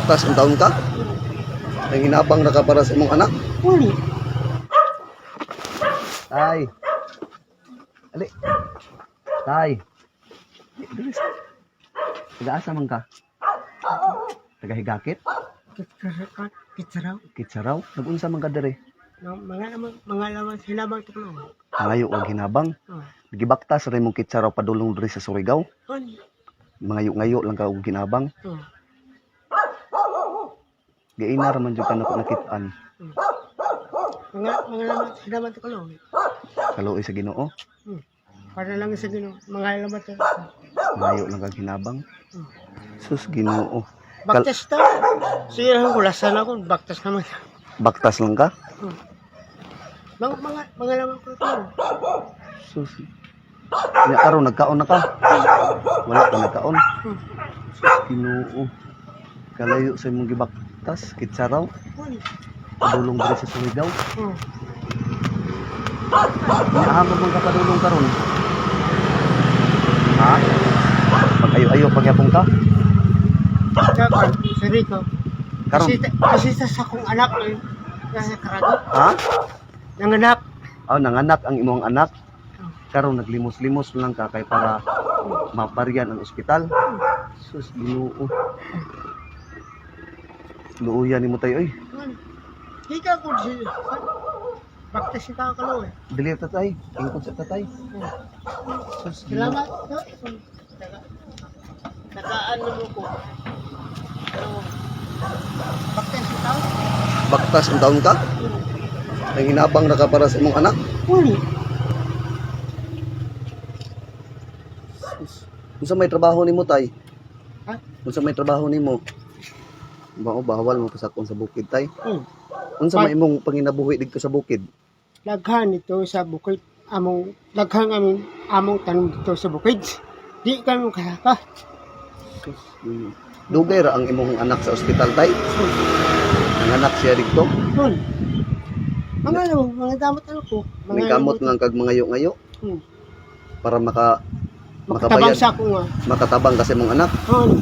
Baktas ang taon ka? Ang hinabang na ka para sa imong anak? Uli. Tay. Ali. Tay. Dili sa. Taga-asa man ka? Taga Higakit? Kitsaraw. Kitsaraw? Nag-unsa man ka diri? Mga mga laman sila bang tuklong. Malayo og hinabang. Oh. Gibaktas ra imong kitsaraw padulong diri sa Surigao. Uli. Mangayo-ngayo lang ka og hinabang. Oh. Giina ra man jud ka nako nakit-an. Mga laman sila bang tuklong. Kaluoy sa Ginoo. Para lang sa Ginoo, mga laman to. Malayo lang kag hinabang. Sus, Ginoo. Baktas ta. Sige lang kulasan ako, baktas naman. Baktas lang ka? Mga laman ko tuklong. Sus. Nya karon nagkaon na ka? Wala ka nagkaon. Sus, Ginoo. Kalayo sa imong gibaktas, kitsaraw, Uli. padulong diri sa Surigao. Oh. Nya amo man ka padulong karon? Ha? Pag-ayo-ayo pagyapon ka? Dapat, si Rico. Karon. Kasi sa akong anak eh. Nasa Karago. Ha? Nanganak. Oh, nanganak ang imong anak. Karon naglimos-limos lang ka kay para mabaryan ang ospital. Sus, Ginoo. Luoyan nimo tayo oy. Uli. Hika ko si Baktas si Kakalo eh. Dili tatay, ingkod sa tatay. Oh. Sus, Ginoo. Salamat. Nakaan mo ko. Pero, baktas si tao. Baktas ang taon ka? Ang hinabang na ka para sa imong anak? Uli. Unsa may trabaho nimo tay? Ha? Unsa may trabaho nimo? Bao bawal mo pasakon sa bukid tay. Unsa may imong panginabuhi didto sa bukid? Daghan ito sa bukid. Among, daghan among, among tanong dito sa bukid. Di ka mo kasaka. Dugay ra ang imong anak sa ospital tay. Nanganak siya didto. Uli. Mga ano, mga damot ano ko. Mga Ningkamot lang kag mangayo-ngayo para Makatabang makabayad, sa ako nga. makatabang kasi imong anak. Uli.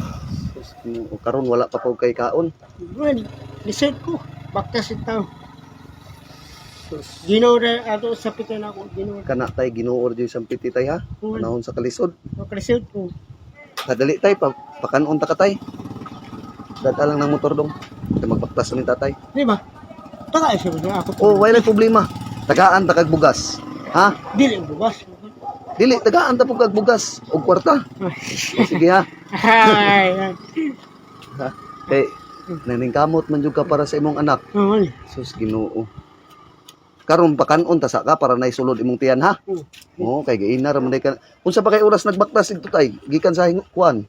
Sus, Ginoo, karon wala pa ko kay kaon. Uli. Lisod ko. Baktas ito. Sus. Ginoo ra ato sa pitan ako. Ginoo. Kana tay, Ginoo jud sampiti tay ha. Uli. Panahon sa kalisod. Lisod ko. Kadali tay, pakanon ta ka tay. Dada lang ng motor dong. Kay magbaktas ni tatay. Di ba? Baka isa ba ako? Oh, wala problema. Tagaan ta kag bugas. Ha? Dili ang bugas. Dili tagaan ta pug kag bugas og kwarta. O, sige ha. Ay, Ha? Kay naningkamot man jud ka para sa imong anak. ay. Sus, Ginoo. Karon pakanon ta sa ka para naisulod imong tiyan ha. Oh, kay giina ra man day ka. Unsa pa kay oras nagbaktas didto tay? Gikan sa kuan.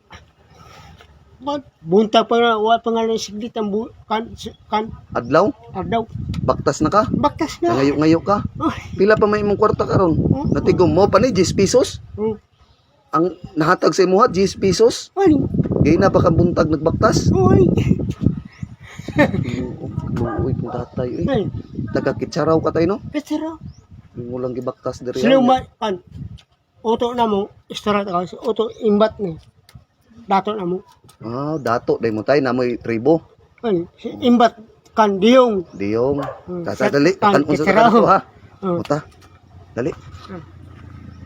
Buntag pa nga, wa pa nga lang siglit ang bu, kan, kan, Adlaw, adlaw. baktas na ka. Baktas na. Nangayo-ngayo ka. Ay, Pila pa may imong kwarta karon? Natigom mo pa ni 10 pesos. Ang nahatag sa imuha 10 pesos. Ay, Gayna pa kang buntag nagbaktas. ay, Ginoo, luoy kong tatay oy. ay. Taga Kitsaraw ka tay no? Kasara. Imo lang gibaktas diri. Sila ma, kan, uto na mo, istorya ka, uto imbat ni. Dato na mo. Ah, dato day mo tay namoy tribo. Ay, imbat kan diyong. Diyong. Tata dali, Kan, kanon sa Kitsaraw. kanto ha. Oh. Uta. Dali.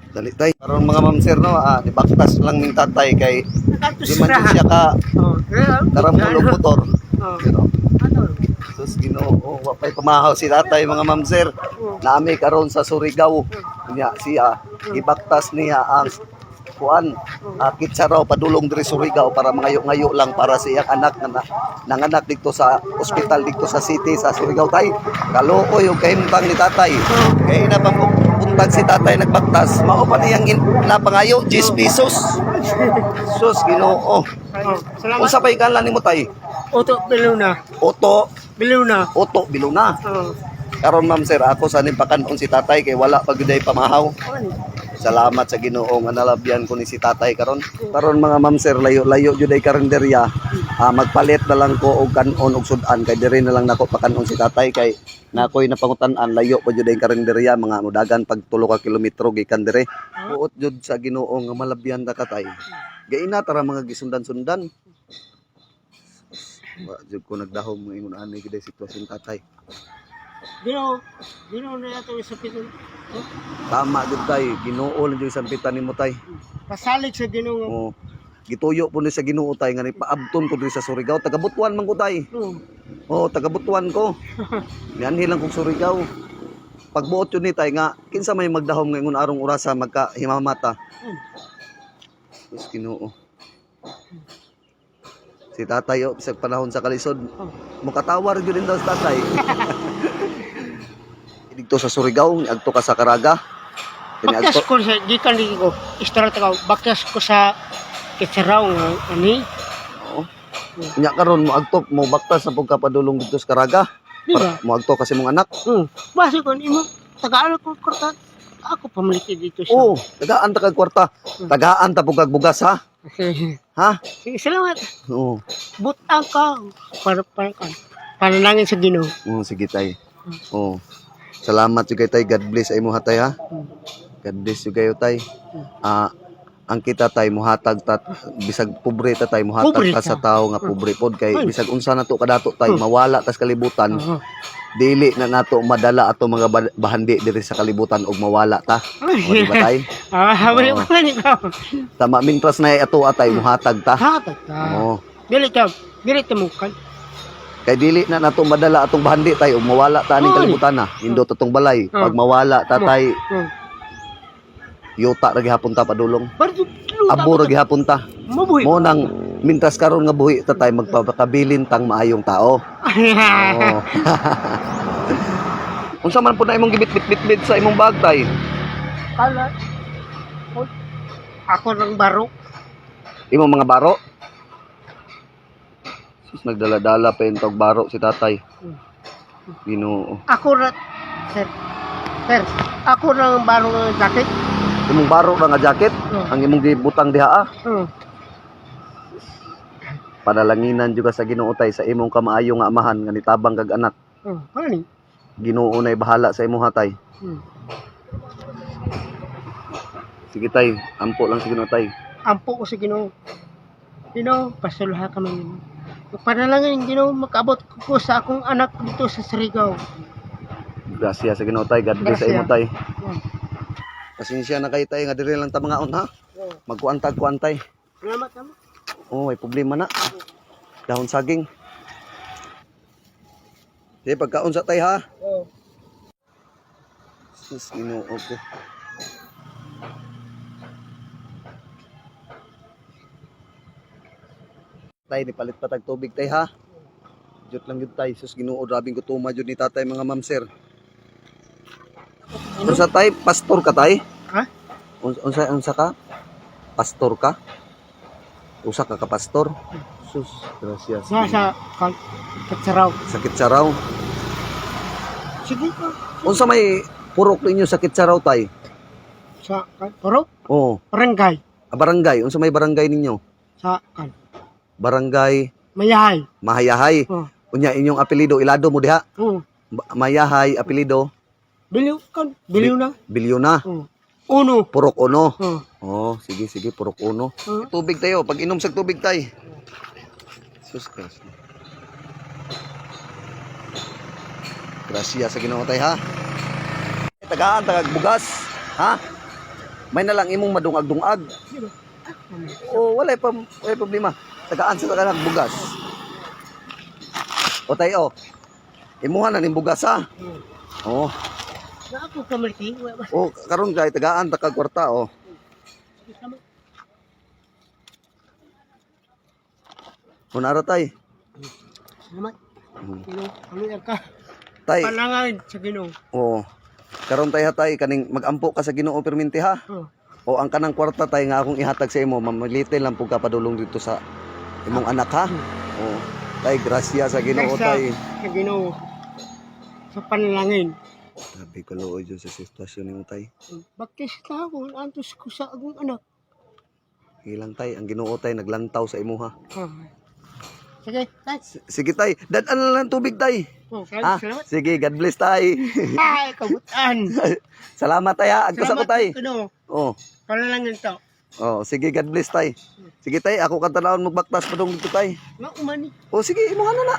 Dali tay. Karon mga ma'am sir no, ah, dibaktas lang ning tatay kay di man jud siya ka Oh, karamulog motor. Oh. You know? Ano? Sus, Ginoo, wa pa'y pamahaw si tatay mga ma'am sir. Nami karon sa Surigao. Niya siya gibaktas niya ang kuan kitsaraw padulong diri Surigao para mangayo-ngayo lang para sa iyang anak nga nanganak dito sa ospital dito sa city sa Surigao tay. Kaluoy og kahimtang ni tatay. Kay na pang buntag si tatay nagbaktas, mao pa niyang napangayo 10 pesos. Sus, Ginoo. Oh, salamat. Unsa pa'y ngalan nimo tay? Uto Biluna. Oto, Biluna. Oto Biluna. Oh. Karon ma'am sir, ako sa ning pakanon si tatay kay wala pa gyud ay pamahaw. Salamat sa Ginoo nga nalabyan ko ni si tatay karon. Karon mga ma'am sir, layo-layo jud ay karinderya. Ah, magpalit na lang ko og kanon og sudan kay diri na lang nako pakanon si tatay kay nakoy napangutan-an layo pa jud ay karinderya, mga mudagan pag 3 ka kilometro gikan diri. Buot jud sa Ginoo nga malabyan ta katay. Gaina tara mga gisundan-sundan. Wa jud ko nagdahom nga ingon ani gid sitwasyon, tatay. Ginoo, Ginoo na ato sampitan. Oh, Tama jud, tay, Ginoo lang jud sampitan nimo, tay. pasalig sa Ginoo. Oh. Gituyo po ni sa Ginoo, tay, nga paabton ko diri sa Surigao. Taga Butuan man ko, tay. Oh. Oh, taga Butuan ko. Nianhi lang kog Surigao. Pagbuot yun ni tay nga kinsa may magdahom nga ingon arong orasa magka himamata. Diyos, Ginoo. Si tatay oh, bisag panahon sa kalisod, Oh. mukatawar gyud din daw si tatay. Didto sa Surigao, niadto ka sa Caraga. Baktas Kini ko sa gikan dito ko. Istorya ta ko. Baktas ko sa Kitsaraw nga ani. Oo. Nya karon mo agto mo baktas na pud ka padulong didto sa Caraga. Di ba? Para mo agto kasi mong anak. Basi ko imo tagaan ko kwarta. Ako pamaliki dito sa. Oo, tagaan ta kag kwarta. Tagaan ta pud kag bugas, ha. Sige, Ha? sige, salamat. Oo. Butang ka para panalangin sa Ginoo. Oo, sige, tay. Oo. Salamat jud kay tay. God bless ay mo hatay, ha. God bless you kayo, tay. Ah, ang kita, tay, muhatag ta bisag pobre ta, tay, muhatag Pobre ta sa ta. tawo nga pobre pod kay Ay. bisag unsa na to kadato, tay, mawala tas kalibutan, Oo. dili na nato madala ato mga bahandi diri sa kalibutan og mawala ta. O, di ba, tay? Ah, wala Oo. pa ni ka. Tama, mintras na ato atay muhatag ta. Hatag ta. Oo. Dili ta mo kan. Kay dili na nato madala atong bahandi, tay, ug mawala ta aning Oy. kalibutan na. Indot atong balay. Oh. Pag mawala ta, tay, yuta ra gihapon ta padulong. Bardo Abo ra gihapon ta. Mabuhi. Mo nang mintras karon nga buhi ta, tay, magpakabilin tang maayong tao. Oo. Unsa man po na imong gibit-bit-bit sa imong bag, tay? Kala. Ako ng baro. Imong mga baro? Sus, nagdala-dala pa yung tog baro si tatay. Ginoo. Ako ra sir. Sir, ako ng baro ng jacket. Imong baro ra nga jacket Oo. ang imong gibutang diha ah. Oo. Panalanginan juga sa Ginoo, tay, sa imong kamaayo nga amahan nga nitabang kag anak. Oo, ano ni? Ginoo nay bahala sa imong hatay. Sige, tay, ampo lang sa Ginoo, tay. Ampo ko sa Ginoo. Ginoo, pasulha ka man Ginoo. Panalangin Ginoo, makaabot ko sa akong anak dito sa Surigao. Gracias sa Ginoo, tay. God bless sa Gracias. imo, tay. Oo. Pasensya na kayo, tay, nga diri lang ta mga ha. Oo. Magkuantag kuantay. Salamat naman. Oh, may problema na. Dahon saging. Sige, pagkaon sa tay ha. Oo. Sus, Ginoo ko. Tay, nipalit pa tag tubig, tay, ha. Jut lang jud, tay. Sus, Ginoo, grabing gutuma jud ni tatay, mga ma'am sir. Unsa, tay, pastor ka, tay? Ha? Unsa ka? Pastor ka? Usa ka ka pastor? Sus, gracias. Sa Katsaraw. Sakit sa raw. Sige ko. Unsa may purok ninyo sa Kitsaraw, tay? Sa kan puro Oo. barangay Ah, barangay. Unsa may barangay ninyo? sa kan Barangay Mayahay. Mahayahay. Oh. Unya inyong apelyido ilado mo diha. Oh. Mayahay apelyido. Biliw kan, biliw na. Bilyona. Oh. Uno. Purok uno. Oh. Oh, sige sige, purok uno. Oh. Tubig tayo, pag inom sa tubig, tay. Sus, gracias. Gracias sa Ginoo, tay, ha. Tagaan tagag bugas, ha? May na lang imong madungag-dungag. Di ba? Oh, walay problema. Tagaan sa tagaan bugas. O tayo. Imuha na ning bugas ha. Oh. Oh, Na ako kamalti, wala ba? oh karon kay tagaan ta kag kwarta oh. Sige, salamat. Unara, tay. Salamat. Ginoo, kaluyan ka. Tay, Palangin sa Ginoo. oh. Karon tay ha, tay, kaning magampo ka sa Ginoo perminti ha. Oh. O ang kanang kwarta, tay, nga akong ihatag sa imo, mamilitin lang pud ka padulong dito sa imong anak ha. Oh. Tay, grasya sa Ginoo, Grasya tay. sa Ginoo. Sa panalangin. Grabe ka looy dyan sa sitwasyon nimo, tay. Bakit sa ako, antos ko sa akong anak. Ilang tay, ang Ginoo, tay, naglantaw sa imuha. Oh. Sige, tay. Sige, tay, dad-an na lang tubig, tay. Oh, Ah, salamat. sige, God bless, tay. Ay, kabutan. Salamat, tay ha. Agtos ako, tay. Ginoo. Oh, Panalangin to. Oh, sige, God bless, tay. Sige, tay, ako kan tanawon magbaktas padung dito, tay. Maumani. Oh, sige, imuha na na.